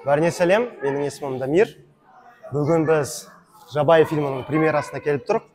Бәріне сәлем, менің есімім Дамир. Бүгін біз «Жабайы» фильмінің премьерасына келіп тұрық.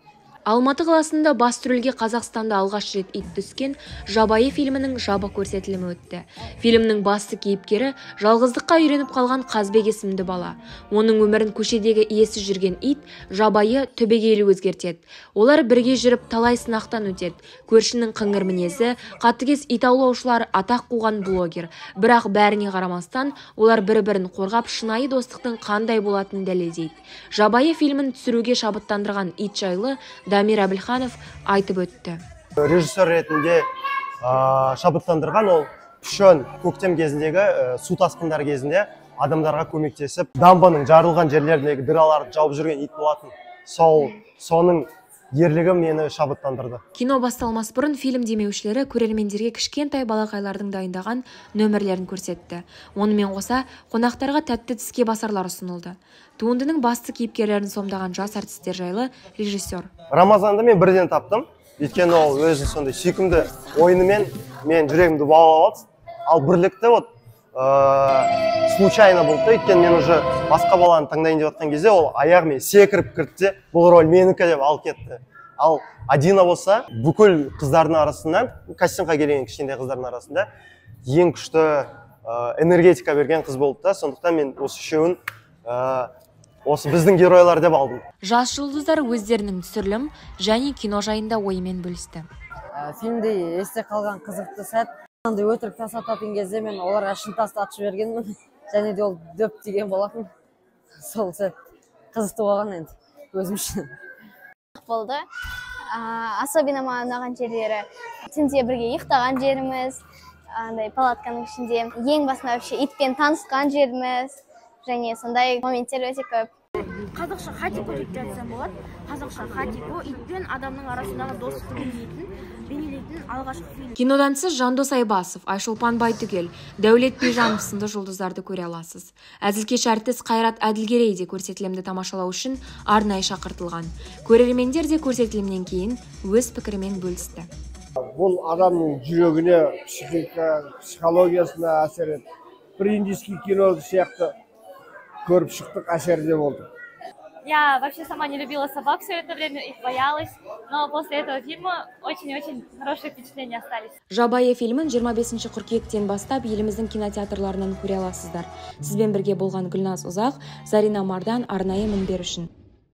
Алматы қаласында басты рөлге Қазақстанда алғаш рет ит түскен «Жабайы» фильмінің жабық көрсетілімі өтті. Фильмнің басты кейіпкері – жалғыздыққа үйреніп қалған Қазбек есімді бала. Оның өмірін көшедегі иесіз жүрген ит Жабайы түбегейлі өзгертеді. Олар бірге жүріп, талай сынақтан өтеді. Көршінің қыңыр мінезі, қатыгез ит аулаушылар, атақ қуған блогер. Бірақ бәріне қарамастан, олар бір-бірін қорғап, шынайы достықтың қандай болатынын дәлелдейді. «Жабайы» фильмін түсіруге шабыттандырған ит жайлы Дамир Әбілханов айтып өтті. Режиссер ретінде шабыттандырған ол Пішен көктем кезіндегі су тасқындары кезінде адамдарға көмектесіп, дамбаның жарылған жерлеріндегі дыраларды жауып жүрген ит болатын. Сол соның ерлігі мені шабыттандырды. Кино басталмас бұрын фильм демеушілері көрермендерге кішкентай балақайлардың дайындаған нөмірлерін көрсетті. Онымен қоса, қонақтарға тәтті тіске басарлар ұсынылды. Туындының басты кейіпкерлерін сомдаған жас әртістер жайлы режиссер: Рамазанды мен бірден таптым, өйткені ол өзі сондай сүйкімді ойынымен мен жүрегімді баурап алды. Ал Бірлікті вот случайно болды да, өйткені мен уже басқа баланы таңдайын деп жатқан кезде, ол аяғымен секіріп кірді де, «бұл роль менікі» деп алып кетті. Ал Адина болса, бүкіл қыздардың арасынан, кастингқа келген кішкентай қыздардың арасында ең күшті энергетика берген қыз болды да. Сондықтан мен осы үшеуін осы біздің геройлар деп алдым. Жас жұлдыздар өздерінің түсірілім және кино жайында ойымен бөлісті. Фильмде есте қалған қызықты сәт: андай өтірік тас ататын кезде мен оларға шын тасты атып жібергенмін және де ол дөп тиген болатын. Сол сәт қызықты болған енді өзім үшін. Болды. Особенно маған ұнаған жерлері: түнде бірге ұйықтаған жеріміз, андай палатканың ішінде, ең басында вообще итпен танысқан жеріміз және сондай моменттер өте көп. Қазақша «Хатико» деп те айтсам болады. Қазақша «Хатико» – ит пен адамның арасындағы достықты бейнелейтін алғашқы фильм. Кинодан сіз Жандос Айбасов, Айшолпан Байтүгел, Дәулет Бижанов сынды жұлдыздарды көре аласыз. Әзілкеш әртіс Қайрат Әділгерей де көрсетілімді тамашалау үшін арнайы шақыртылған. Көрермендер де көрсетілімнен кейін өз пікірімен бөлісті. Бұл адамның жүрегіне, психика, психологиясына әсер етті. Бір индийский кино сияқты көріп шықтық, әсерде болдық. Я вообще сама не любила собак все это время, их боялась, но после этого фильма очень-очень хорошие впечатления остались. «Жабайы» фильмін 25 қыркүйектен бастап еліміздің кинотеатрларынан көре аласыздар. Сізбен бірге болған Гүлназ Ұзақ, Зарина Мардан, арнайы мінбер үшін.